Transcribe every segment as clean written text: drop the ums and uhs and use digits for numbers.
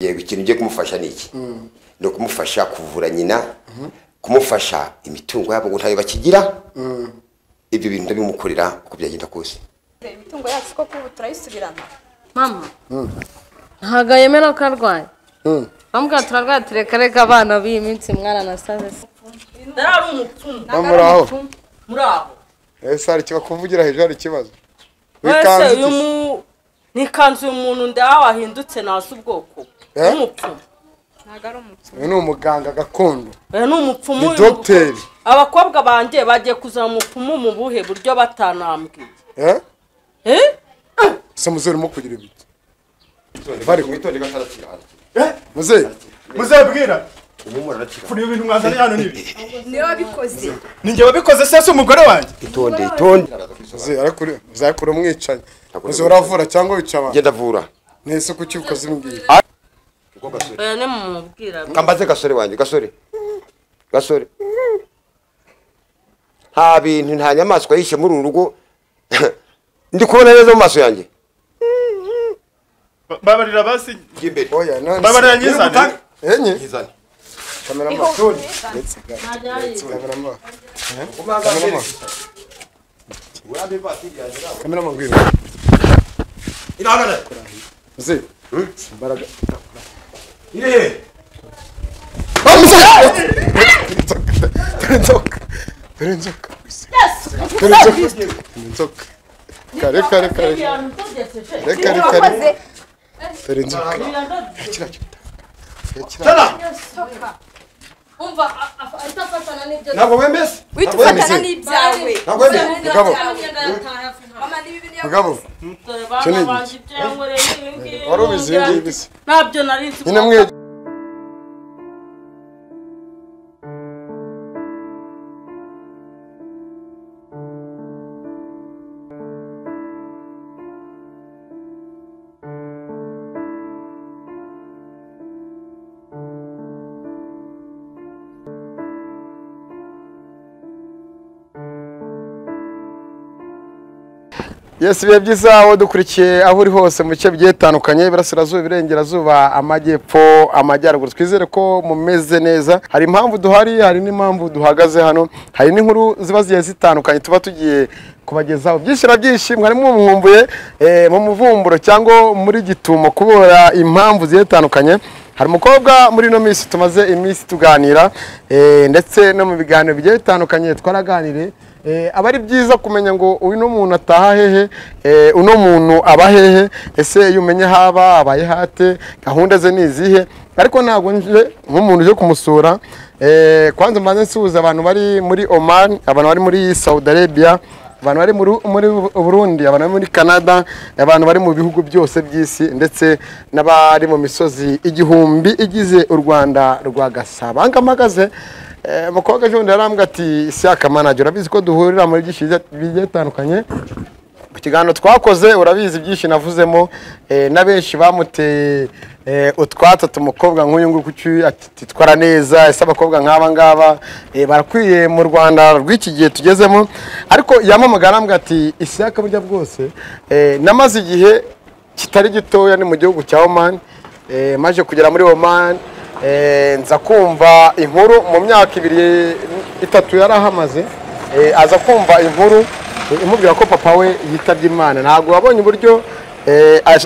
Yego, ikintu ugiye kumufasha ni iki? Ni ukumufasha kuvura nyina, kumufasha imitungo yabo ngo ntayo bakigira. Ibyo bintu ndabimukorera uko byagenda kose. Imitungo yacu koko ubu turayisubirana. Mama ntabwo yemera ko arwaye. Bambwira turarwaye, tureka reka abana b'iyi minsi mwaranasaze se. Ndari umupfumu. Muraho. Muraho. Ese hari ikibazo kuvugira hejuru, hari ikibazo? Wese uyu mu ni kanzu umuntu ndawahindutse nazi ubwoko. Umupfumu. Ntabwo ari umupfumu. Uyu ni umuganga gakondo. Uyu ni umupfumu. Ni dogiteri. Abakobwa banjye bagiye kuzana umupfumu mu buhe buryo batanambwiye. Eh? Eh? Se muze urimo kugira ibiki? Bari mwitonde gatarakira. Eh? Muze. Muze bwira. Umumura arakira. Furi ibintu mwazanye hano nibi. Niwe wabikoze. Ninjye wabikoze se umugore wanjye. Itonde, itonde. Muze arakuri, muzakura umwicanyi. Muze uravura cyangwa wica abantu? Ngenda vura. Nese kuki ukoze imbwira? Oya ne mumubwira. Kambaze gasore wanjye, gasore. Gasore. Nta bintu, nta nyamaswa yishe muri uru rugo. Ndi kubona neza mu maso yanjye. Babarira basi imbere. Oya none. Babarira nyizane. Enye. Nyizane. Cameraman. Cameraman. Cameraman. Cameraman ngwino. Iragara. Muze. Imbaraga. Ire. Inzoka. Inzoka. Inzoka. Kare kare kare. Kare kare. Dore inzoka. Kira. Umva ahita afatana n'ibyo. Ntabwo wemeze. Wita ufatana n'ibyawe. Ntabwo wemeze. Mugabo. Mama nibi bintu Mugabo. Dore bana banjye ibyo yankoreye ibi ngibi. Wari ubizi ibi ngibi se? Ntabyo nari nzi. Nyine mwe Yes, bihe byiza aho dukurikiye aho uri hose mu bice bigiye bitandukanye, iburasirazuba, iburengerazuba, amajyepfo, amajyaruguru. Twizere ko mumeze neza. Hari impamvu duhari, hari n'impamvu duhagaze hano, hari n'inkuru ziba zigiye zitandukanye tuba tugiye kubagezaho. Byinshi na byinshi mwari mumwumbuye mu muvumburo cyangwa muri gitumo kubera impamvu zigiye zitandukanye. Hari umukobwa muri ino minsi tumaze iminsi tuganira, ndetse no mu biganiro bigiye bitandukanye twaraganiriye. Aba ari byiza kumenya ngo uyu no muntu ataha hehe, uno muntu aba hehe, ese iyo umenye haba abaye hate, gahunda ze ni izihe. Ariko ntabwo nje nk'umuntu uje kumusura. Kwanza mbanze nsuhuza abantu bari muri Oman, abantu bari muri Saudi Arabia, abantu bari muri Burundi, abantu bari muri Canada, abantu bari mu bihugu byose by'isi, ndetse n'abari mu misozi igihumbi igize u Rwanda rwa Gasabo. Ahangaha mukobwa ejo bundi yarambwira ati Isiaka manager, urabizi ko duhurira muri byinshi bigiye bitandukanye. Mu kiganiro twakoze urabizi byinshi navuzemo, na benshi bamuteye utwatsi umukobwa nk'uyu nguyu kuki atitwara neza, ese abakobwa nk'aba ngaba barakwiye mu Rwanda rw'iki gihe tugezemo. Ariko yamamagara arambwira ati Isiaka burya bwose namaze igihe kitari gitoya ni mu gihugu cya Oman, maje kugera muri Oman, nza kumva inkuru mu myaka ibiri itatu yarahamaze, aza kumva inkuru imubwira ko papa we yitabye Imana. Ntabwo wabonye uburyo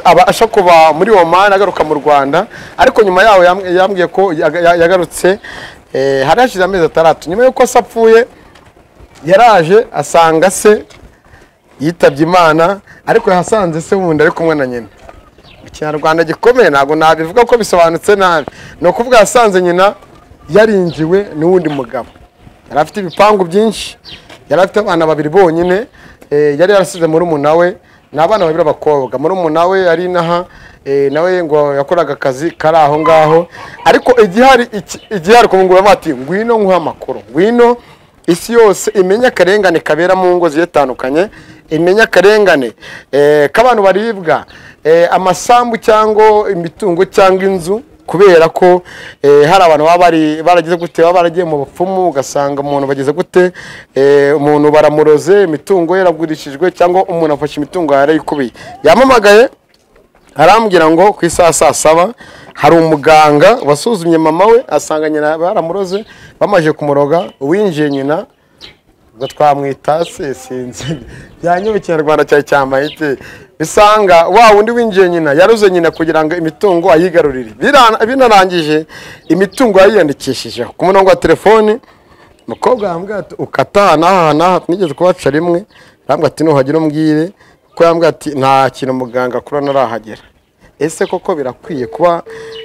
abasha kuba muri Oman agaruka mu Rwanda, ariko nyuma yaho yambwiye ko yagarutse hari hashize amezi 6 nyuma yuko se apfuye. Yaraje asanga se yitabye Imana, ariko yahasanze se wundi ari kumwe na nyina. Ikinyarwanda gikomeye ntabwo nabivuga ko bisobanutse nabi. Ni ukuvuga yasanze nyina yarinjiwe n'uwundi mugabo. Yari afite ibipangu byinshi, yari afite abana babiri bonyine, yari yarasize murumuna we, ni abana babiri b'abakobwa. Murumuna we yari inaha, nawe ngo yakoraga akazi kari aho ngaho. Ariko igihari kumungura bati ngwino nkuha amakuru, ngwino isi yose imenye akarengane kabera mu ngo zigiye zitandukanye, imenye akarengane k'abantu baribwa amasambu cyangwa imitungo cyangwa inzu, kubera ko hari abantu baba baragize gute, baba baragiye mu bapfumu, ugasanga umuntu bageze gute, umuntu baramuroze, imitungo yaragurishijwe cyangwa umuntu afashe imitungo yarayikubiye. Yamamagaye arambwira ngo ku isaha saa saba Hari umuganga wasuzumye mama we asanga nyina baramuroze, bamaze kumuroga uwinjiye nyina ngo twamwita se sinzi byanyuba ikinyarwanda cyawe cyamayite, bisanga wa wundi winjiye nyina yaruze nyina kugira ngo imitungo ayigarurire. Binarangije imitungo yayiyandikishijeho ku murongo wa telefoni. Umukobwa yambwira ati ukata n'aha n'aha, nigeze kubaca rimwe, arambwira ati nuhagera umbwire, kuko yambwira ati nta kintu muganga akora ntarahagera. Ese koko birakwiye kuba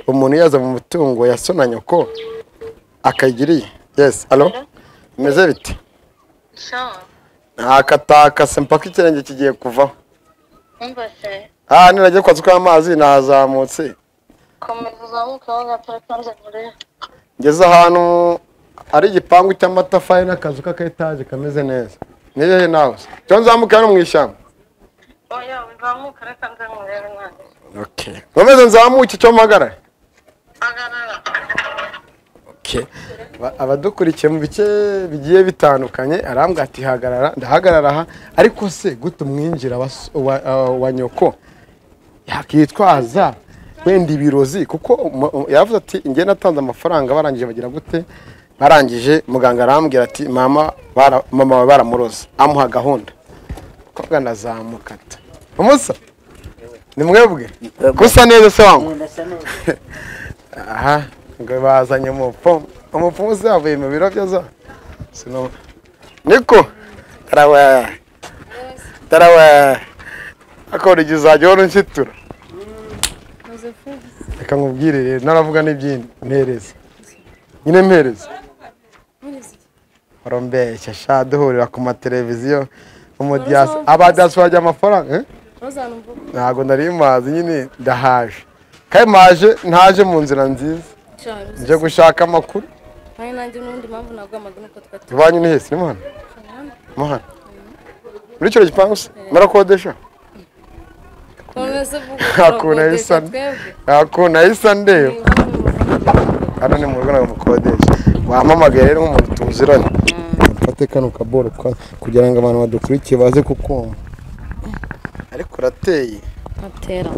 umuntu yaza mu mutungo ya so na nyoko akayigiriye? Yes, allo, meze bite? Nakatakase mpaka ikirenge kigiye kuvaho. Ah, niragiye kwatsuka amazi nazamutse. Ngeze ahantu ari igipangu cy'amatafari n'akazu k'aka kameze neza. Niyehe nawe? Cyo nzamuka no mu ishyamba. Oya, nzamuka reka nze nkurebe mwana. Okay. Nkomeze nzamuke cyo mpagara? Hagarara. Okay. Abadukurikiye mu bice bigiye bitandukanye arambwa ati hagarara, ndahagarara aha, ariko se gute umwinjira wa nyoko yakitwaza wenda ibirozi, kuko yavuze ati ngiye natanze amafaranga barangije bagira gute, barangije muganga arambwira ati mama mama baramuroze, amuha gahunda. Kobwa nazamukata. Umusa ni mwebwe gusa neza se wangu. Aha ngo bazanye umupfumu, umupfumu se yavuye mu biro bye za sino niko tarawe tarawe akora igizajya wari unshitura. Reka nkubwire rero naravuga n'ibyindi mpereza nyine mpereza orombeshya sha duhurira ku mateleviziyo umudiyasi abadiyasi bajya amafaranga ntabwo nari mazi nyine ndahaje kandi maje ntaje mu nzira nziza nje gushaka amakuru. Iwanyu ni hese? Ni muhana muhana muri icyo gipangu se murakodesha? Nta isa ndeba hano ni mu rugo ntabwo mukodesha. Wampamagaye rero nk'umuntu tuziranye, mfate kano kaboro kugira ngo abantu badukurikiye baze kukumva. Ariko urateye atera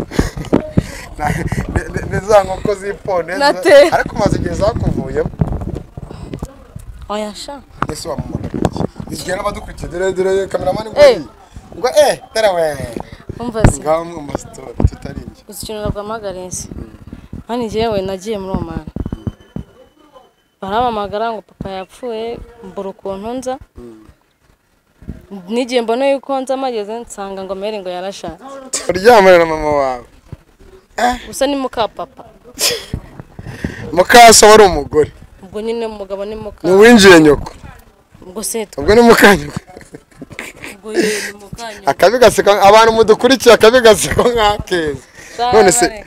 ni za nkoko z'iponde, ariko umaze igihe zakuvuyemo. Oya sha ese wamumagara iki igihe n'abadukurikiye dore dore kameramani ngo tarawe umva se ngaho mu mastori tutarinjye uzi ikintu naguhamagariye se mani njyewe nagiye muri Oman barampamagara ngo papa yapfuye mbura ukuntu nza n'igihe mbona yuko nza mageze nsanga ngo mere ngo yarashatse. Uryamana na mama wawe gusa ni muka papa. Muka so wari umugore ubwo nyine umugabo ni muka ni winjiye nyoko ubwo se ubwo ni muka nyoko ubwo ni muka nyoko akabigaseka abantu mudukurikiye akabigaseka nkakeza. None se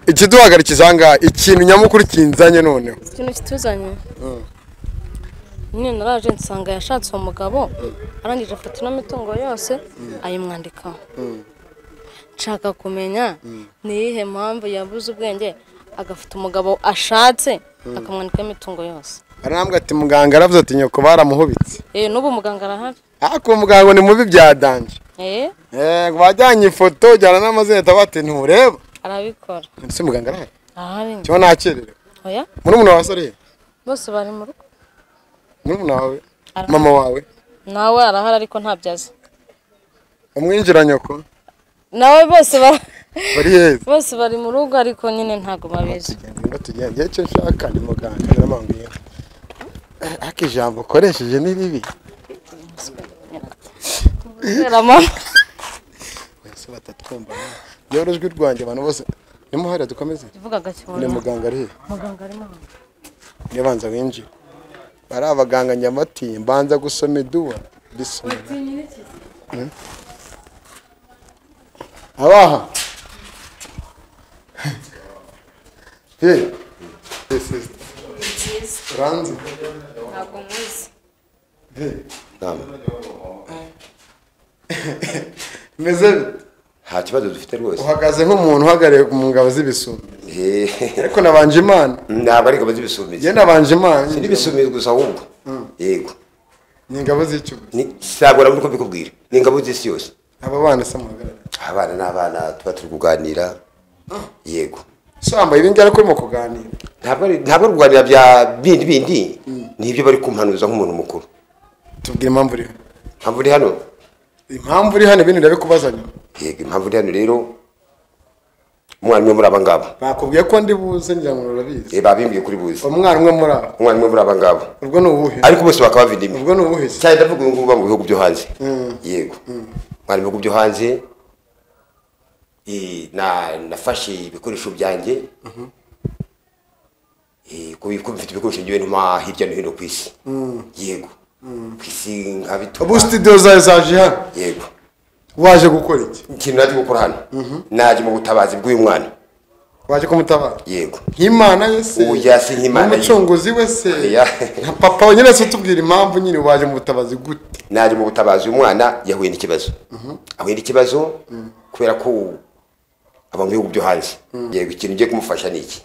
ikiduhagarikiza anga ikintu nyamukuru kinzanye noneho ikintu kituzanye nyine naraje nsanga yashatse uwo mugabo arangije afata ino mitungo yose ayimwandikaho. Nshaka kumenya ni iyihe mpamvu yabuze ubwenge agafata umugabo ashatse akamwandikaho imitungo yose. Arambwa ati muganga aravuze ati nyoko baramuhubitse. N'ubu muganga arahari. Ariko muganga ni mubi byadanje. Bajyanye ifoto jyana n'amazina tabati ntureba. Arabikora. Ese muganga arahari? Arahari. Cyo nakererewe. Oya. Muri umuntu wawe ari? Bose bari mu rugo. Muri umuntu wawe? Mama wawe? Nawe arahari ariko ntabyaza. Umwinjira nyoko? Nawe bose bari heza. Bose bari mu rugo ariko nyine ntago babizi. Tugenda tugenda icyo nshaka ni muganga naramambwiye. Ariko ijambo ukoresheje ni ribi. Mama. Wese batatwumva. Yorojwe rwanjye abantu bose nimuhare dukomeze. Tuvuga gake. Ni muganga ari he? Muganga ari mama. Nibanza winjira. Bari abaganga nyamati mbanza gusoma iduwa bisoma. Abaha. Hey. This is Ranzi. Ntabwo muzi. Hey. Nama. Meze nta kibazo dufite rwose. Uhagaze nk'umuntu uhagarariye mu ngabo z'ibisumizi. Ariko nabanje Imana. Ntabwo ari ingabo z'ibisumizi. Ye nabanje Imana. Si n'ibisumizi gusa ahubwo. Yego. Ni ingabo z'icyugu. Ni sabora muri ko bikubwira. Ni ingabo z'isi yose. Aba bana se muhagarariye? Abana n'abana tuba turi kuganira. Yego. Samba ibi ngibi ariko urimo kuganira. Ntabwo kuganira bya bindi bindi nibyo bari kumpanuza nk'umuntu mukuru. Tubwire impamvu uri hano. Impamvu uri hano? Impamvu uri hano ibintu ndabikubaza nyuma. Yego impamvu uri hano rero umwana umwe muri aba ngaba. Bakubwiye ko ndi buze ngira ngo urabizi. Babimbwiye kuri buze. Umwana umwe muri aba. Umwana umwe muri aba ngaba. Ubwo ni uwuhe? Ariko bose bakaba bavindimwe. Ubwo ni uwuhe? Cyane ndavuga ubu ngubu mu bihugu byo hanze. Yego. Umwana mu bihugu byo hanze nafashe ibikoresho byanjye. Kuko mfite ibikoresho ngiye ntuma hirya no hino ku isi. Yego. Ku isi nkabituma. Ubu studio zawe zaje hano? Yego. Waje gukora iki? Ikintu naje gukora hano. Naje mu butabazi bw'uyu mwana. Waje kumutabara? Yego. Nk'Imana yese. Oya si nk'Imana. Umucunguzi wese. Nka papa we nyine se tubwira impamvu nyine waje mu butabazi gute? Naje mu butabazi uyu mwana yahuye n'ikibazo. Ahuye n'ikibazo kubera ko aba mu bihugu byo hanze. Yego ikintu ngiye kumufasha ni iki?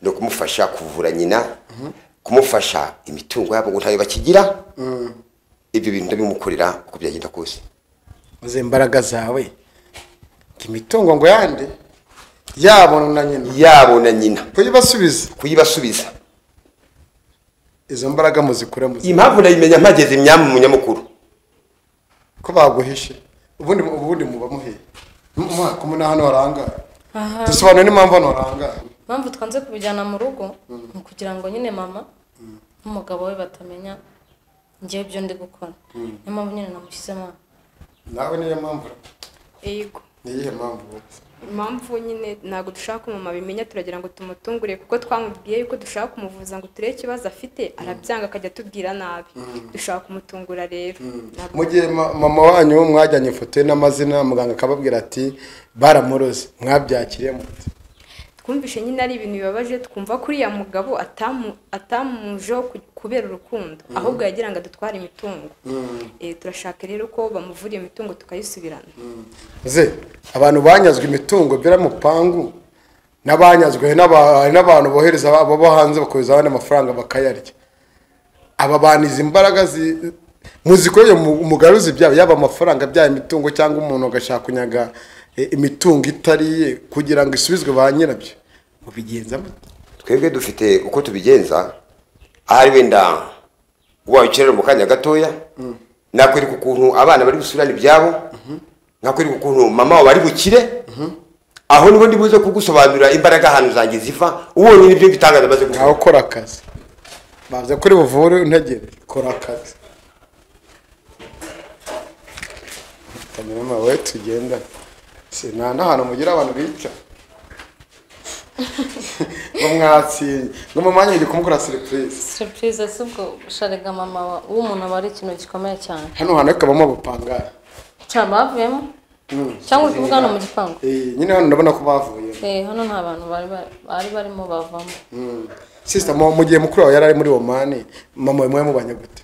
No kumufasha kuvura nyina, kumufasha imitungo yabo ngo ntayo bakigira. Ibyo bintu ndabimukorera uko byagenda kose. Uze imbaraga zawe imitungo ngo yande yabona nyina, yabona nyina kuyibasubiza izo mbaraga muzikura muzi. Impamvu ndayimenya mpageze imyamu munyamukuru ko baguhishe ubundi muba muhe kumuna hano haranga dusobanure n'impamvu hano haranga. Impamvu twanze kubijyana mu rugo ni kugira ngo nyine mama n'umugabo we batamenya ngiye ibyo ndi gukora. Niyo mpamvu nyine namushyizemo. Nawe niyo mpamvu? Yego. Niyihe mpamvu? Impamvu nyine ntabwo dushaka ko mama abimenya, turagira ngo tumutungure kuko twamubwiye yuko dushaka kumuvuza ngo turebe ikibazo afite, arabyanga akajya atubwira nabi. Dushaka kumutungura rero. Mu gihe mama wanyu mwajyanye ifoto ye n'amazina, muganga akababwira ati baramuroze, mwabyakiriye mute? Twumvishe nyine ari ibintu bibabaje, twumva kuri ya mugabo atamujeho kubera urukundo, ahubwo yagira ngo adutware imitungo. Turashaka rero ko bamuvura iyo mitungo tukayisubirana. Ze abantu banyazwe imitungo bira mupangu n'abanyazwe n'abantu bohereza abo hanze bakohereza abandi amafaranga bakayarya. Aba bantu izi imbaraga muzikoye mugaruzi byabo, yaba amafaranga byaba imitungo cyangwa umuntu agashaka kunyaga imitungo itari kugira ngo isubizwe ba nyirabyo, mubigenza mute? Twebwe dufite uko tubigenza. Ahari wenda wayicerera mu kanya gatoya, nakwereka ukuntu abana bari gusubirana ibyabo, nakwereka ukuntu mama wabo bari bukire. Aho nibo ndibuze kugusobanurira imbaraga ahantu zanjye ziva, ubonye nibyo bitangaza maze gukora. Aho kora akazi baze kuri buvure untegere, kora akazi kamera we tugenda. Nta n'ahantu mugira abantu bica ngo mwatsinye ngo mama wanjye kumukora surprise. Surprise si ubwo sharega mama w'umuntu aba ari ikintu gikomeye cyane. Hano hantu kabamo abapangara cyane bavuyemo cyangwa uri kuvuga hano mu gipangu? Nyine hano ndabona ko bavuyemo. Hano nta bantu bari barimo bavamo. Sister, mu gihe mukuru wawe yari ari muri Omani, mama we mubanye gute?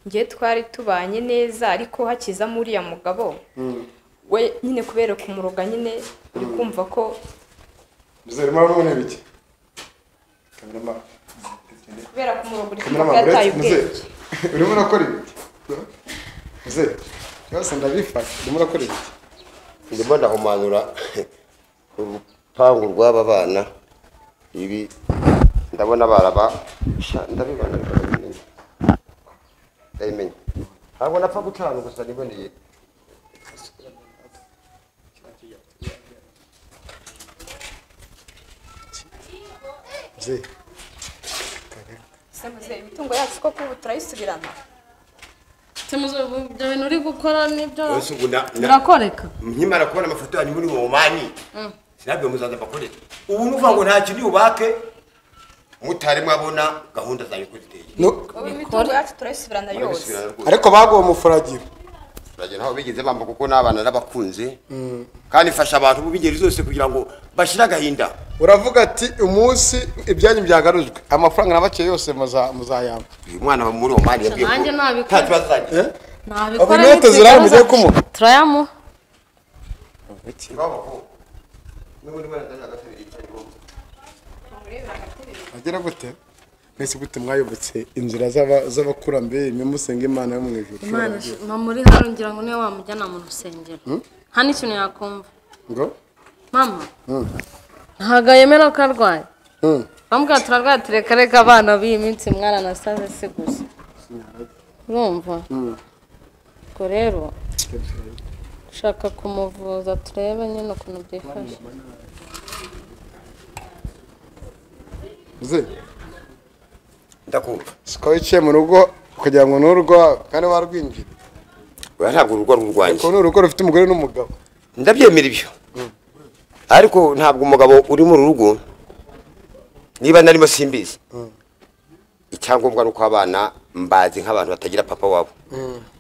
Ngiye twari tubanye neza, ariko hakiza muri ya mugabo we nyine kubera kumuroga nyine uri kumva ko bizarimo urabona biki kamera kubera kumuroga uri kumva yataye ubwenge. Urimo urakora ibiki muze byose ndabifasha. Urimo urakora ibiki? Ndimo ndahumanura urupangu rw'aba bana, ibi ndabona baraba ndabibona ndabimenya ntabwo napfa gucana gusa niboneye. Semuze imitungo yacu ko kubu turayisubirana. Semuze ibyo bintu uri gukora nibyo birakoreka. Nkimara kubona amafoto yanyu muri Omani sinabyo muzaza bakorera. Ubu nuvuga ngo nta kintu ubake mutari mwabona gahunda zanyu ko ziteye. Imitungo yacu turayisubirana yose. Ariko baguwe mufuragiro. Furagiro aho bigeze bamba kuko n'abana n'abakunze. Kandi fasha abantu b'ingeri zose kugira ngo bashira agahinda. Uravuga ati umunsi ibyanyu byagarujwe amafaranga nabaciye yose muzayamba. Uyu mwana wa muri Omani yabwiye ko nta kibazo azagira. Nabikora. Inote zirari mugiye kumuha. Turayamu. Agera gute? Mwese gute mwayobotse inzira z'abakurambere mwe musenga Imana yo mu ijuru. Imana mama uri hano ngira ngo niwe wamujyana mu rusengero. Nta n'ikintu yakumva. Ngo? Mama. Ntabwo yemera ko arwaye. Bambwira turarwaye tureka reka abana b'iyi minsi mwaranasaze se gusa. Urumva? Ubwo rero shaka kumuvuza turebe nyine ukuntu byifashe. Muze ndakumva. Siko wicaye mu rugo kugira ngo n'urugo kandi warwinjira. Oya ntabwo urugo ari urwanjye. Ko n'urugo rufite umugore n'umugabo. Ndabyemera ibyo. Ariko ntabwo umugabo uri mu rugo niba narimo simbizi. Icyangombwa nuko abana mbazi nk'abantu batagira papa wabo.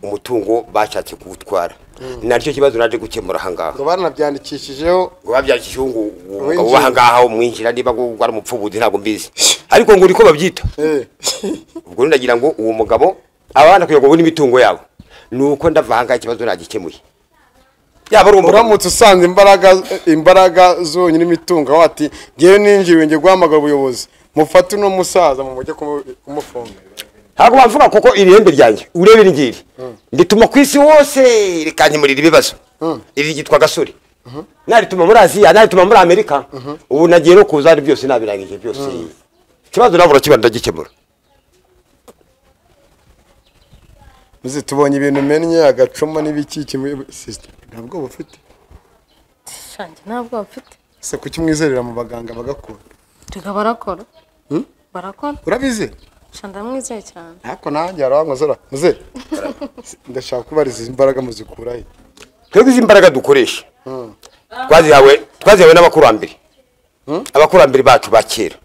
Umutungo bashatse kuwutwara. Naryo kibazo naje gukemura ahangaha. Ngo baranabyandikishijeho. Ngo babyandikishijeho ngo umugabo ahangaha umwinjira niba ngo ari umupfubuzi ntabwo mbizi. Ariko ngo uriko babyita. Ubwo ndagira ngo uwo mugabo abana kugira ngo babone imitungo yabo. Nuko ndava ahangaha ikibazo nagikemuye. Yaba ari umugabo uramutse usanze imbaraga zonyine imitungo aho ati ngewe ninjiwe ngiye guhamagara ubuyobozi mufate uno musaza mumujye kumufunga. Ntabwo bamvuga kuko iri hembe ryanjye urebe iri ngiri ndituma ku isi hose rikankemurira ibibazo. Iri ryitwa gasore. Narituma muri Aziya, narituma muri Amerika. Ubu nagiye no kuza ari byose nabirangije byose. Ikibazo nabura kiba ndagikemura. Muze tubonye ibintu mennye agacuma n'ibiki sister ntabwo bufite. Shanjye ntabwo bufite. Se kuki mwizerera mu baganga bagakora? Tuga barakora. Barakora. Urabizi? Ndamwizeye cyane. Ariko nanjye arabankozora. Muze. Ndashaka kubariza imbaraga muzikura he. Twebwe izi imbaraga dukoresha. Twazihawe n'abakurambere. Abakurambere bacu ba kera.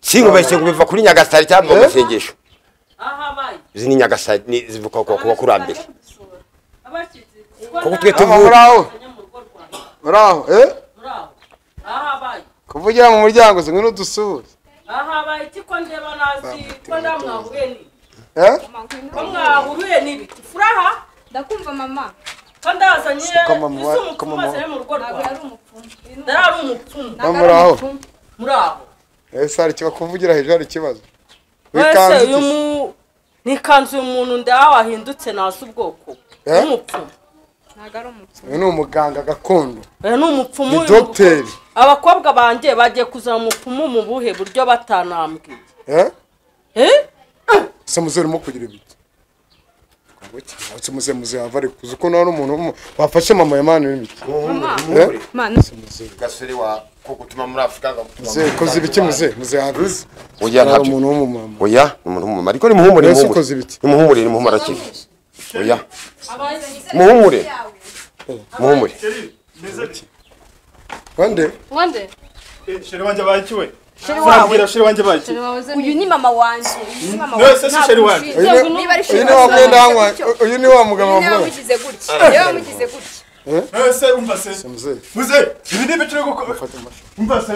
Singubeshye ngo biva kuri Nyagasari cyangwa mu masengesho. Izi ni Nyagasari ni zivuka ku bakurambere. Kuko twe tuvura. Muraho, eh? Muraho. Ahabaye. Kuvugira mu muryango se ngwino dusuhuze. Ahabaye iki ko ndeba nazi ko ndamwahuye ni. Eh? Ko mwahuye ni ibiki? Furaha? Ndakumva mama. Ko ndazanye isi mu rugo rwawe. Ndari umupfumu. Muraho. Muraho. Ese hari kiba kuvugira hejuru hari ikibazo. Wikanze uyu ni kanzu umuntu ndawahindutse nazi ubwoko. Umupfumu. Ntabwo ari umupfumu. Uyu ni umuganga gakondo. Uyu ni umupfumu. Ni dogiteri. Abakobwa banjye bagiye kuzana umupfumu mu buhe buryo batanambwiye. Eh? Eh? Se muze urimo kugira ibiki? Se muze yava ari kuza uko nari umuntu wafashe mama ya mani n'ibiki. Mama. Gasore wa ko gutuma muri Afrika gutuma. Muze koze ibiki muze yavuze. Oya ntabyo. Umuntu w'umumama. Oya ni umuntu w'umumama ariko ni muhumure muhumure. Ni muhumure ni muhumure akiri. Oya. Muhumure. Muhumure. Wande? Wande? Sheri wanje bakiwe. Sheri sheri wanje bakiwe. Uyu ni mama wanje. Uyu ni mama wanje. Nose sheri wanje. Niba ari sheri. Uyu ni wa mugabo wavuga. Niba gutya. Niba wamugize gutya. Nose umva se. Muze, ibi ni bituri gukora. Umva se.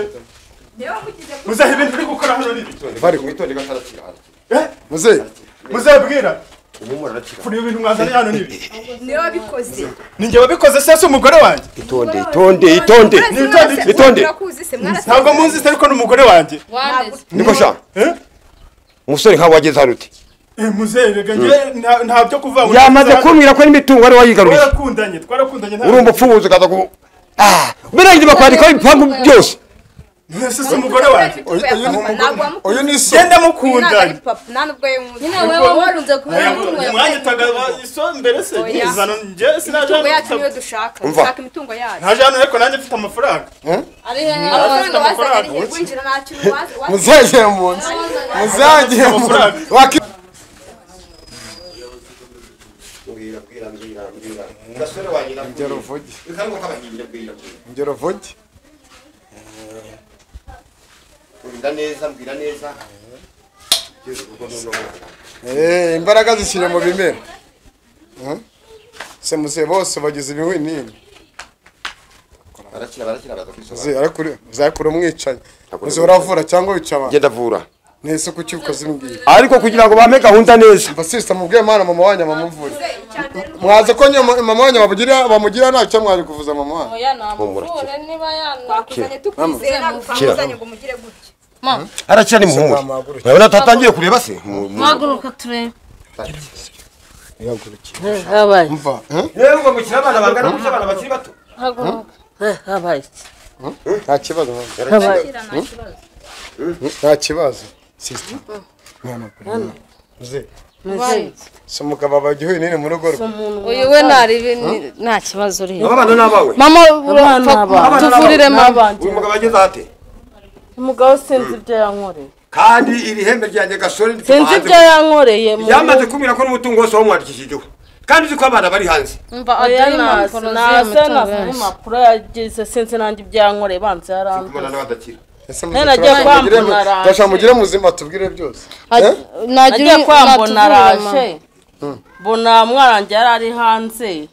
Niba wamugize gutya. Muze ibi turi gukora hano ni. Bari mwitonde gatarakira. Eh? Muze. Muze bwira. Umumura arakira. Kuri ibintu mwazanye hano ni ibi. Niwe wabikoze. Ninjye wabikoze se umugore wanjye. Itonde itonde itonde. Itonde. Ntabwo munzi se ariko n'umugore wanjye. Niko sha. Eh? Umusore nkawe wageze hano uti. Muze rega nge nta byo kuvanga. Yamaze kumbwira ko n'imitungo ari wayigaruriye. Twarakundanye nta. Urumva upfubuze ukaza ku birangije bakwandikaho ibipangu byose. Nese se umugore wanjye. Uyu ni so. Genda mukundanye. Nyine wewe warunze kubera umutungo. Umwanya tagaba iso mbere se nizana nje sinaje. Imitungo yacu niyo dushaka. Dushaka imitungo yacu. Ntaje hano ariko nanjye mfite amafaranga. Ari hehe amafaranga wazanye ari winjira nta kintu wazi. Muzaje mu nzu. Muzaje mu nzu. Gasore wanjye Ngero vuge. Bikango kabahinda bwira. Ngero vuge. Mbwira neza mbwira neza. Imbaraga zishyira mu bimera. Se muze bose bagize ibihwinini. Barakira barakira baza kwisobanura. Muze arakuri uzakura umwicanyi. Muze uravura cyangwa wica abantu. Ngenda vura. Nese kuki ukoze imbwira. Ariko kugira ngo bame gahunda neza. Mba sister mubwiye mwana mama wanyu amamuvure. Mwaze ko mama wanyu bamugira bamugira ntacyo mwaje kuvuza mama wanyu. Oya namuvure niba yana. Twakuzanye tukwizeye ntabwo twakuzanye ngo mugire gutya. Mama. Arakira ni muhumure. Urabona tatangiye kureba se? Haguruka turebe. Ihagurukire. Habaye. Umva. Rero ngo mukira abana bangana gutya abana bakiri bato. Haguruka. Habaye. Nta kibazo. Nta kibazo. Sister. Mwana. Muze. So mugabo abagihuye nini mu rugo rwe. Uyu we nari nta kibazo uri. Abana nabawe. Mama tuvurire mama. Uyu mugabo ageze ate? Umugabo sinzi ibyo yankoreye. Kandi iri hembe ryanjye gasore sinzi ibyo yankoreye. Yamaze kumira ko n'umutungo wose wamwandikishijeho. Kandi uzi ko abana bari hanze. Umva aduhe impapuro z'iyo impapuro yagize sinzi nanjye ibyo yankoreye banze yaranze. Kumana n'abadakira. Ndashaka mugire muzima tubwire byose. Nagiye kwambona araje. Mbona mwarangiye yari ari hanze.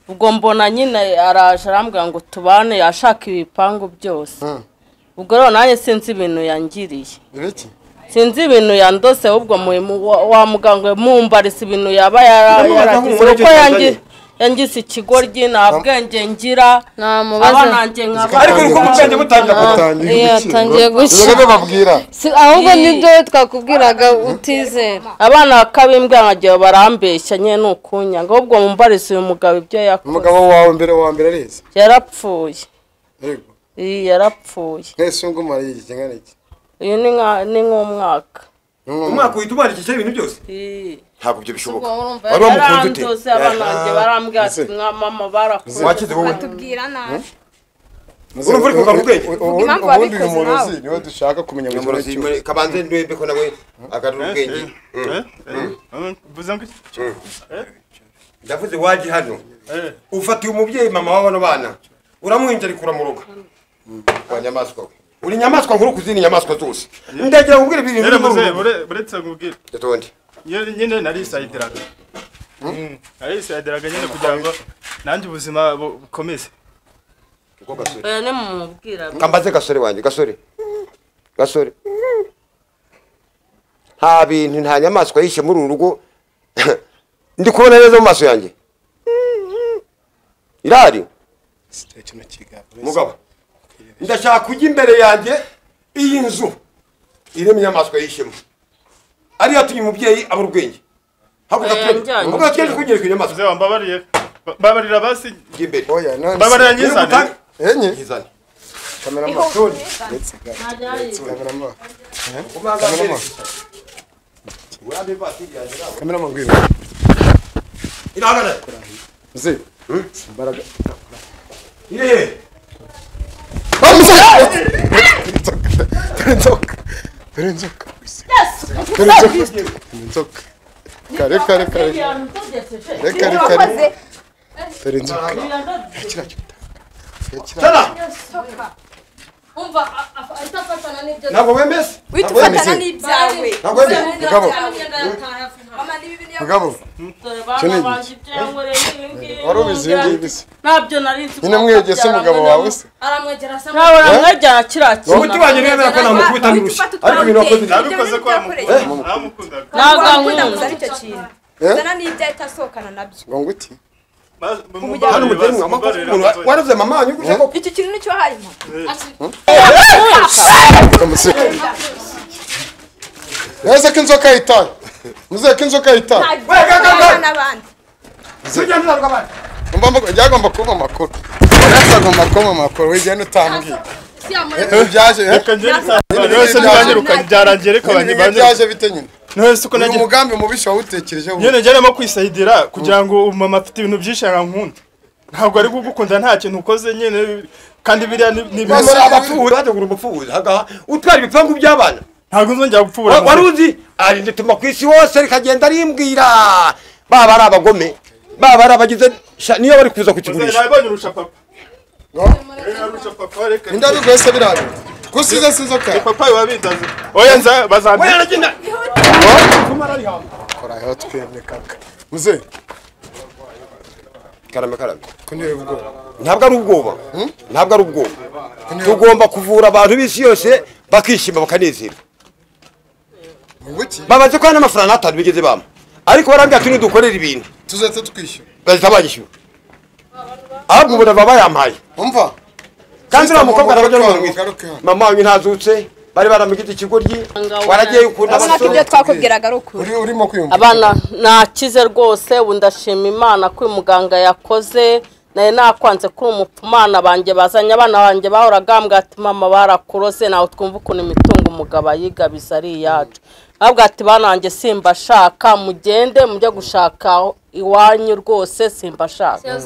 Ubwo mbona nyine araje arambwira ngo tubane yashaka ibipangu byose. Ubwo rero nanjye sinzi ibintu yangiriye. Ibiki? Sinzi ibintu yandose ubwo wa muganga mumbarisa ibintu yaba yaragize uko yangize ikigoryi nta bwenge ngira abanange nkaba ariko uko ubwenge butangira yatangiye gushya babwira ahubwo nibyo twakubwiraga utizera abana bakabimbwa nkagiye barambeshya nyine nukunyanga ahubwo mumbarisa uyu mugabo ibyo yakoze. Umugabo wawe mbere wa mbere arize yarapfuye. Yego yarapfuye. Mwese ngo mara iki kingana iki? Uyu ni nk'umwaka. Umwaka uhita umwandikisha ibintu byose? Ntabwo ibyo bishoboka. Wari wamukunze ute? Yarandoze abanange barambwira ati mwa mama barakuze. Wakize wowe? Batubwira nabi. Urumva uri kugarura ubwenge? Ubundi uyu murozi niwe dushaka kumenya ngo umurozi kabanze ndwembe ko nawe agarura ubwenge. Ndavuze waje hano. Ufatiye umubyeyi mama w'abano bana. Uramwinjira kuramuruga. Wa nyamaswa we. Uri nyamaswa nkuru kuzindi nyamaswa zose. Ndagira kubwira ibintu biri mu buretse ngubwira. Yatonde. Nyine narisayidiraga. Narisayidiraga nyine kugira ngo nanjye ubuzima bukomeze. Uko gasore. Oya ne mumubwira. Kambaze gasore wanjye gasore. Gasore. Nta bintu nta nyamaswa yishe muri uru rugo. Ndi kubona neza mu maso yanjye. Irari. Mugabo. Ndashaka kujya imbere yanjye iyi nzu irimo inyamaswa yishemo ari yatumye umubyeyi abura ubwenge. Hakuka twe kunyereka inyamaswa. Zewa mbabariye babarira basi imbere. Oya none babarira nyizane. Enye nyizane. Kamera matoni. Kamera. Kamera mangwira. Iragana. Mzee. Imbaraga. Ire. Inzoka. Inzoka. Kare kare kare. Kare kare. Dore inzoka. Kira. Umva ahita afatana n'ibyo. Ntabwo wemeze? Uhita ufatana n'ibyawe. Ntabwo wemeze? Mugabo. Mugabo. Wari ubizi ibi ngibi se? Ntabyo nari nzi. Nyine mwegese umugabo wawe se? Aramwegera se. Ntabwo aramwegera kiriya kintu. Umuti wanjye ntiyemera ko namukubita n'urushyi. Ariko ibintu wakoze nabikoze ko namukundaga. Ntabwo ankunda ankunda. Icyo kintu. Zana n'ibyo ahita asohokana nabyo. Ngo nguti? Hano mutari mwa waravuze mama wanyu gutya koko. Iki kintu nicyo harimo. Nese ko inzoka yitaye. Muze ko inzoka yitaye. N'abandi. Tujya n'abandi. Umva byagomba kuba amakuru. Byagomba kuba amakuru wigenda utambwiye. Byaje reka njye yose ntibanyirukanye byarangiye reka banyirukanye. Byaje bite nyine? None se uko nagiye umugambi mubisha wawutekerejeho. Nyine ngeramo kwisayidira kugira ngo mama afite ibintu byinshi arankunda. Ntabwo ari kugukunda nta kintu ukoze nyine kandi biriya ni ibintu abapfubuzi bategura umupfubuzi hagaha utwara ibipangu by'abana. Ntabwo nzongera gupfubura. Wari uzi ari ndituma ku isi hose rikagenda rimbwira baba ari abagome baba ari abagize niyo bari kuza kukigurisha. Nabonye urusha papa. Arusha papa reka. Ndabigwese birabe. Kusize sinzoka. Papa wabindaze. Oya nza bazambe. Oya nagenda. Kora aho twemye kaka. Muze. Karame karame. Kunire ubwoba. Ntabwo ari ubwoba. Ntabwo ari ubwoba. Tugomba kuvura abantu b'isi yose bakishima bakanezerwa. Babaze ko n'amafaranga atanu bigeze bampa. Ariko barambwira ati nudukorera ibintu. Tuzahita tukwishyura. Bazahita banyishyura. Ahubwo ubona baba yampaye. Umva. Kandi uriya mukobwa arabajya n'umuntu mama wanyu ntazutse bari baramugize ikigoryi waragiye ukunda abasore. Ibyo twakubwiraga ari ukuri. Urimo kwiyumva. Abana nakize rwose ubu ndashima Imana ko uyu muganga yakoze Naye nakwanze kuri umupfumana banjye bazanye abana banjye bahoragambwa ati mama barakurose nawe twumva ukuntu imitungo umugabo ayigabiza ari iyacu. Ahubwo ati bananjye simbashaka mugende mujye gushaka iwanyu rwose simbashaka.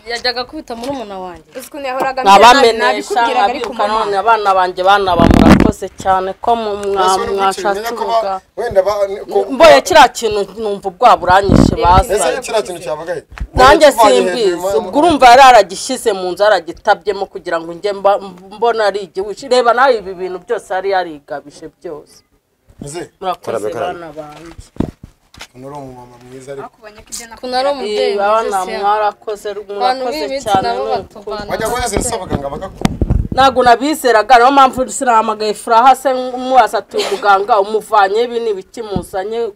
Yajyaga kubita muri umuna wanjye. Nabamenesha nabikubwiraga none abana banjye bana bamurakoze cyane ko mwashatse ubuga. Mboye kiriya kintu numva ubwa buranyishe baza. Ese kiriya kintu cyabagaye? Nanjye simbizi. Ubwo urumva yari aragishyize mu nzu aragitabyemo kugira ngo njye mbona ari igihushi. Reba nawe ibi bintu byose yari yarigabije byose. Murakoze bana banjye. Kunari umumama mwiza ariko kunari umubyeyi mwiza mwarakoze murakoze cyane. Wajya guheza abaganga bagakora. Ntabwo nabizeraga niyo mpamvu sinahamagaye Furaha se mubaza ati umuganga umuvanye ibi ni ibiki muzanye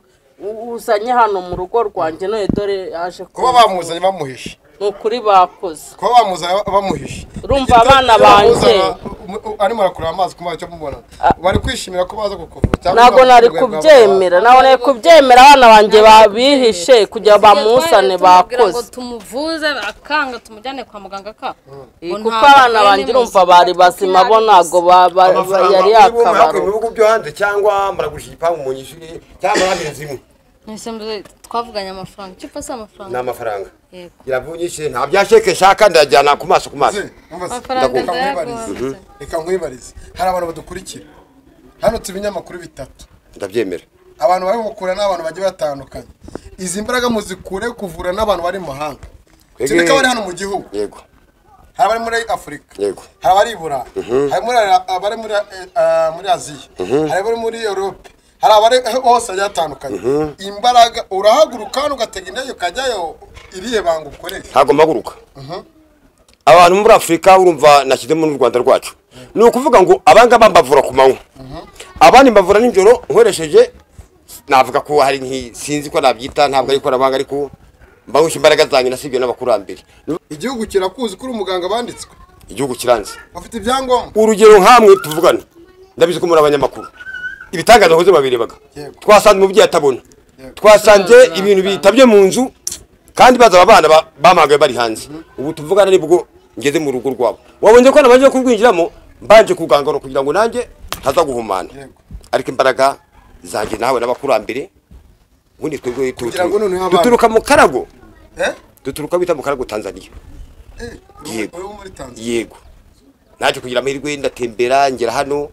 uzanye hano mu rugo rwanjye none dore yaje kuba bamuzanye bamuhishe. Ni ukuri bakoze kuba bamuzanye bamuhishe. Urumva abana banjye arimo arakura amazi ku mazi cyo mubona bari kwishimira ko baza kukuvura. Ntabwo nari kubyemera nawe nari kubyemera abana banjye babihishe kugira bamusane bakoze tumuvuze akanga tumujyane kwa muganga ka kuko abana banjye urumva bari bazima bo ntabwo yari yakabaro. Mu bihugu byo hanze cyangwa muragurisha igipangu mu nyishyure cyangwa murabizi imwe. Nese twavuganye amafaranga cyupa se amafaranga ni amafaranga iravunyishe nta byasheke shaka ndajyana ku maso ku maso. Reka nkwibarize hari abantu badukurikira hano tubinyamakuru bitatu ndabyemera abantu bari gukura n'abantu bagiye batandukanye izi mbaraga muzikure kuvura n'abantu bari mu mahanga cyane bari hano mu gihugu. Yego hari abari muri Afurika. Yego hari abari i Burayi, hari abari muri Aziya, hari abari muri Europe, hari abari hose atandukanye. Imbaraga urahaguruka hano ugatega indege ukajyayo irihe banga ukoresha? Ntabwo mpaguruka. Abantu muri Afurika urumva nashyizemo n'u Rwanda rwacu. Ni ukuvuga ngo abangaba mbavura ku manywa, abandi mbavura nijoro nkoresheje navuga ko hari sinzi ko nabyita ntabwo ari ikoranabuhanga ariko mbahusha imbaraga zanjye nasibye n'abakurambere. Igihugu kirakuzi kuri umuganga banditswe? Igihugu kiranze. Bafite ibyangombwa? Urugero nkamwe tuvugana ndabizi ko muri abanyamakuru ibitangaza hoze babirebaga. Twasanze umubyeyi atabona, twasanze ibintu bitabye mu nzu kandi baza abana bamagaye bari hanze. Ubu tuvugana nibwo ngeze mu rugo rwabo. Wabonye ko nabanje kurwinjiramo mbanje kugangaro kugira ngo nanjye ntaza guhumana. Ariko imbaraga zanjye nawe n'abakurambere ubundi twebwe duturuka mu Karago. Duturuka bita mu Karago Tanzania. Yego. Yego. Naje kugira amahirwe ndatembera ngera hano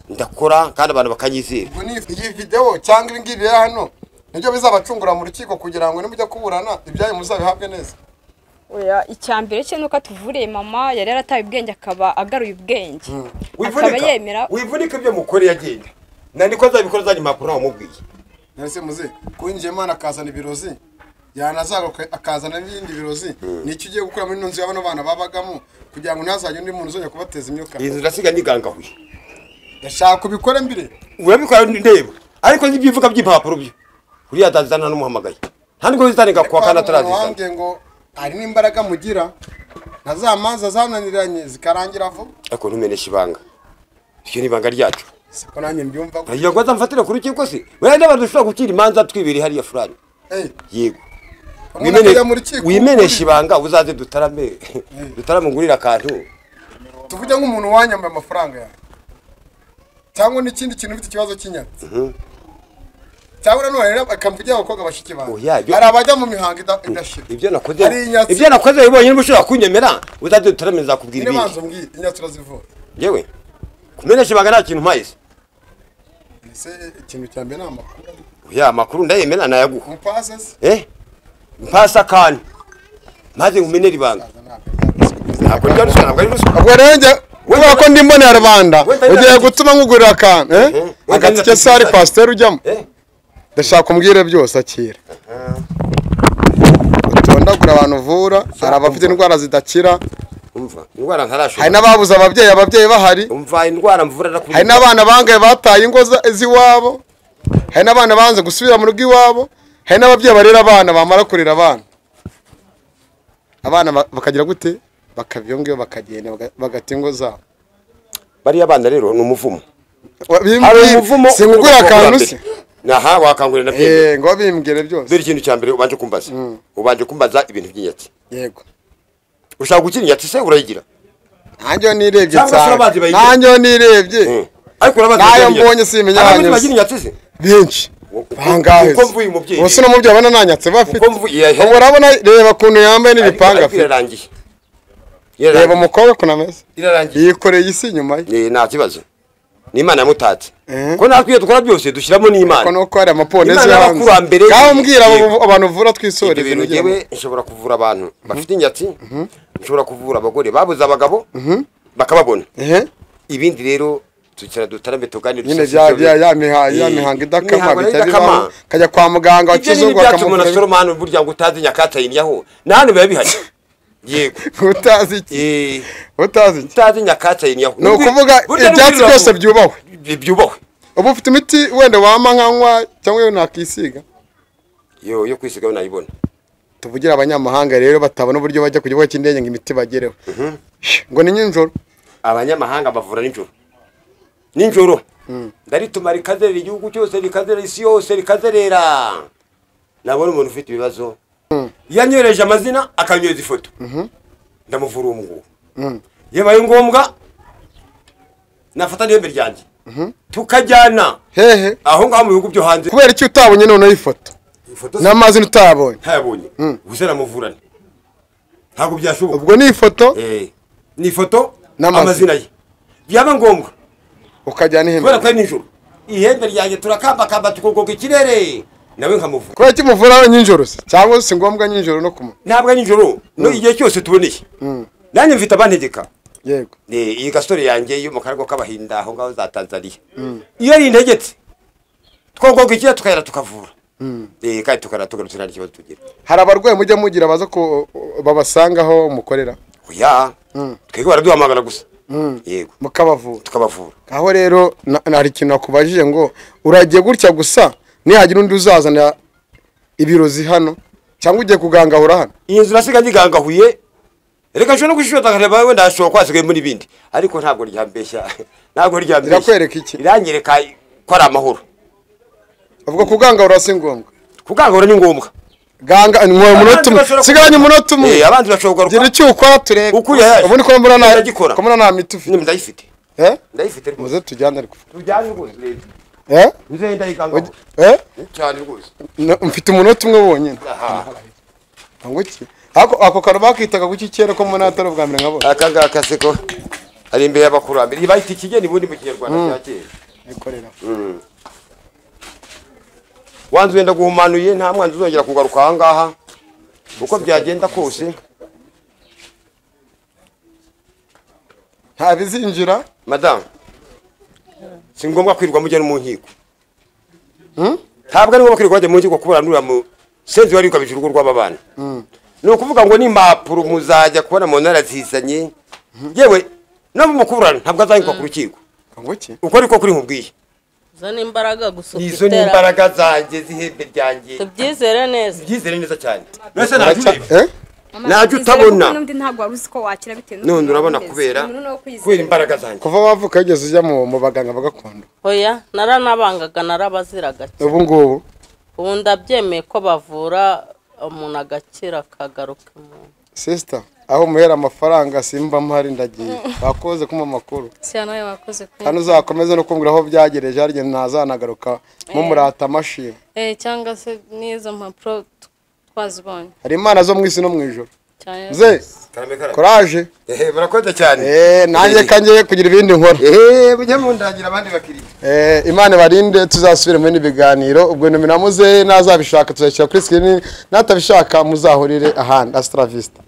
ndakora kandi abantu bakanyizera. Ubwo ni iyi video cyangwa ibi ngibi hano nibyo bizabacungura mu rukiko kugira ngo nimujya kuburana ibyayo muzabihabwe neza. Oya icyambere cye nuko atuvuriye mama yari yarataye ubwenge akaba agaruye ubwenge. Akaba yemera wivunika ibyo mukore yagenda. Nandiko azabikora zanye impapuro wamubwiye. Nese muze kuinjiye mana akazana ibirozi yanazaga akazana n'ibindi birozi nicyo ugiye gukora muri nzu y'abano bana babagamo kugira ngo ntazajye undi muntu uzongera kubateza imyuka. Inzu ndasiga nigangahuye. Ndashaka ubikore mbere. Urabikora ndeba ariko n'ibyivuga by'impapuro byo. Uriya atazana n'umuhamagaye. Ntabwo bizanega kwa kana atarazizana. Ngo hari n'imbaraga mugira ntazamanza zananiranye zikarangira vuba. Ariko ntumenesha ibanga. Icyo ni ibanga ryacu. Siko nanjye mbyumva. Iyo ngo azamfatira kuri rukiko se. Wenda abantu dushobora gukira imanza twibiri hariya furani. Yego. Wimenesha ibanga uzaze dutarame. Dutaramungurira akantu. Tuvuge nk'umuntu wanyambaye amafaranga yawe. Cyangwa n'ikindi kintu ufite ikibazo cy'inyatsi. Cyangwa none rero akamvugira abakobwa bashiki bawe. Hari abajya mu mihango idashira. Ibyo nakoze ibonye n'ubushobora kunyemera uzaze dutarame nzakubwira ibindi. Nibanzo mbwira inyatsi urazivura. Yewe. Kumenesha ibanga nta kintu mpaye. Ese ikintu cya mbere ni amakuru. Oya amakuru ndayemera nayaguha. Mpase se? Mpasa akantu. Maze ngumenere ibanga. Ntabwo njya ruswa ntabwo ari ruswa. Ubwo rero njye kubera ko ndi mbonera rubanda ugiye gutuma nkugurira akantu agatike se hari kwasiteri ujyamo. Ndashaka umbwire byose akira. Utondagura abantu uvura hari abafite indwara zidakira. Umva indwara ntarashobora. Hari n'ababuze ababyeyi ababyeyi bahari. Umva indwara mvura nakubwiye. Hari n'abana bangaye bataye ingo z'iwabo. Hari n'abana banze gusubira mu rugo iwabo. Hari n'ababyeyi barera abana bamara kurera abana. Abana bakagira gute? Bakabyongeyo bakagenda bagata ingo zabo. Bariya bana rero ni umuvumo. Hari umuvumo. Singugura akantu se. Naha wakangurira na ngo bimbwire byose. Dore ikintu cya mbere ubanje kumbaza. Ubanje kumbaza ibintu by'inyatsi. Yego. Ushaka gukira inyatsi se urayigira? Nanjye nirebye cyane. Nanjye nirebye. Ariko urabazi. Nayo mbonye simenya hanyuze. Bagira inyatsi se? Benshi. Bangahe? Uko mvuye umubyeyi. Ubuse no mubyeyi abana nanyatse bafite. Uko mvuye. Urabona reba kuntu yambaye n'ibipanga afite. Irarangiye. Reba umukobwa kuntu ameze. Irarangiye. Yikoreye isi inyuma ye. Nta kibazo. Ni Imana yamutatse. Ko natwe iyo dukora byose dushyiramo n'Imana. Ko nuko hari amaponezi y'abakurambere. Ngaho mbwira abantu uvura twisoreze. Ibintu ngewe nshobora kuvura abantu bafite inyatsi, nshobora kuvura abagore babuze abagabo bakababona. Ibindi rero tucara dutarame tuganire nyine ya mihanga idakama bitabira kajya kwa muganga wa kizungu bakamuvura. Ibyo burya ngo utazi nyakatsi ayinyaho na hano biba bihari. Yego. Utazi iki? Utazi iki? Utazi nyakatsi ayinyaho. Ni ukuvuga ibyatsi byose byubahwe. Byubahwe. Ubu ufite imiti wenda wama nkanywa cyangwa yo nakisiga? Yo yo kwisiga yo nayibona. Tuvugira abanyamahanga rero batabona uburyo bajya ku kibuga cy'indege ngo imiti bagereho. Ngo ni nijoro. Abanyamahanga bavura nijoro. Nijoro. Ndarituma rikazerera igihugu cyose, rikazerera isi yose, rikazerera. Nabona umuntu ufite ibibazo. Yanyoreje amazina akanyoza ifoto. Ndamuvura uwo nguwo. Yabaye ngombwa nafata n'ihembe ryanjye. Tukajyana hehe aho ngaho mu bihugu byo hanze. Kubera iki utabonye none ifoto? N'amazina utabonye. Ntayabonye. Gusa namuvurane. Ntabwo byashoboka. Ubwo ni ifoto? Ni ifoto n'amazina ye. Byaba ngombwa ukajyana ihembe. Kubera ko ari nijoro. Ihembe ryanjye turakambakamba tukogoga ikirere. Nawe nkamuvura. Kubera iki muvura nijoro se? Cyangwa si ngombwa nijoro no kuma? Ntabwo nijoro, no igihe cyose tuboneye. Nanjye mfite abantegeka. Yego. Iyi gasore yanjye yo mu kargo k'abahinda aho ngaho za Tanzania. Iyo ari integetse twogoga ikirere tukayara tukavura. Kandi tukara tugarutse nta kibazo tugira. Hari abarwayi mujya mugira baza ko babasangaho mukorera? Oya. Twebwe baraduhamagara gusa. Yego. Mukabavura. Tukabavura. Aho rero hari ikintu nakubajije ngo uragiye gutya gusa nihagira undi uzazana ibirozi hano cyangwa ugiye kugangahura hano? Iyi nzu nasiga ngigangahuye. Reka nshobora no gushota nkareba wenda ashobora kwasigaye muri bindi. Ariko ntabwo ryambeshya. Ntabwo ryambeshya. Irakwereka iki? Iranyereka ko ari amahoro. Avuga kugangahura si ngombwa. Kugangahura ni ngombwa. Ganga umunota umwe. Siganye umunota umwe. Abandi bashobora kugaruka. Gira icyo ukora turebe. Ubundi ko mbona na ko mbona nta miti ufite. Ndayifite. Ndayifite rwose. Muze tujyane ariko. Tujyane rwose. Muze ndayigangahura. Cyane rwose. Mfite umunota umwe wonyine. Ngo iki? Ako karo bakitaga guki kera ko mbona atari ubwa mbere nkabona. Aka ngaka seko ari imbere y'abakurambere. Bayita ikigeni bundi mu Kinyarwanda cya kera. Bikorera. Wanzu wenda guhumanuye nta mwanzu uzongera kugaruka aha ngaha uko byagenda kose nta bizinjira. Madame, si ngombwa kwirirwa mujya mu nkiko. Ntabwo ari ngombwa kwirirwa mujya mu nkiko kubura nura mu senzi wari ukabije urugo rw'ababana. Ni ukuvuga ngo n'impapuro muzajya kubona mu ntara zizanye yewe no mu kuburana ntabwo azahingwa ku rukiko. Uko ariko kuri nkubwiye. Izo ni imbaraga gusa. Izo ni imbaraga zanjye zihembe ryanjye. Tubyizere neza. Tubyizere neza cyane. Nese najye utabona. N'undi ntabwo wari uzi ko wakira bitewe none urabona kubera imbaraga zanjye. Kuva wavuka wigeze ujya mu baganga bagakondo? Oya, naranabangaga narabaziraga. Ubu ngubu? Ubu ndabyemeye ko bavura umuntu agakira akagaruka umuntu. Sister, aho muhera amafaranga simba mpari ndagiye. Bakoze kuma makuru. Siya nawe wakoze kwe. Kandi uzakomeze no kumbwira aho byagereje harye ntazanagaruka mumurata amashimwe. Cyangwa se n'izo mpapuro twazibonye. Hari Imana zo mu isi no mu ijoro. Ze. Courage. Murakoze cyane. Nanjye kangiye kugira ibindi nkora. Mujye mundangira abandi bakiriya. Imana barinde tuzasubire muri ibiganiro ubwo nomero muze nazabishaka tuzashyira kuri screen natabishaka muzahurire ahandi. Hasta la vista.